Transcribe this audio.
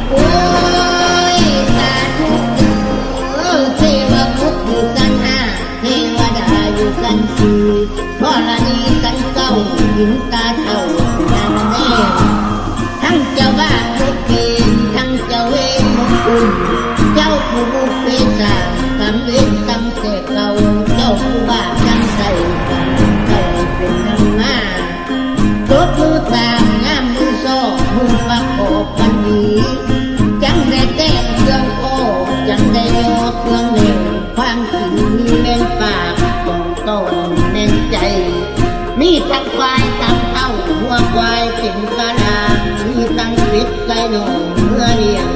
ໂອ້ຍ ສາທຸເດີ ເທວະບຸດຢູ່ຊັ້ນຫ້າ ເທວະດາຢູ່ຊັ້ນສີ່ ທໍລະນີຊັ້ນເກົ້າ ອິນຕາເຖົ້ານັ້ນແດ່ ທັງເຈົ້າບ້ານຜູ້ເກນ ທັງເຈົ້າເວນຜູ້ຄຸນ ເຈົ້າຜູ້ບຸບເພສ້າງກຳເວນຕັ້ງແຕ່ເກົ່າ ເຈົ້າຜູ້ບ້ານຕັ້ງໃສ່ກຳເຈົ້າເປັນນຳມາ ຕົບມືຕາມງາມມືຊອກ ມືປະກອບກັນດີ ຈັ່ງໄດ້ແຕ້ມເຄື່ອງຂໍ ຈັ່ງໄດ້ຍໍເຄື່ອງແນວ ຄວາມຈິງມີແມ່ນປາກ ຂອງຕອນແມ່ນໃຈ ມີທັງຄວາຍສາມເທົ້າ ຫົວຄວາຍເປັນກະລາ ມີທັງເປັດໄກ່ນ້ອຍ ເມືອລ້ຽງ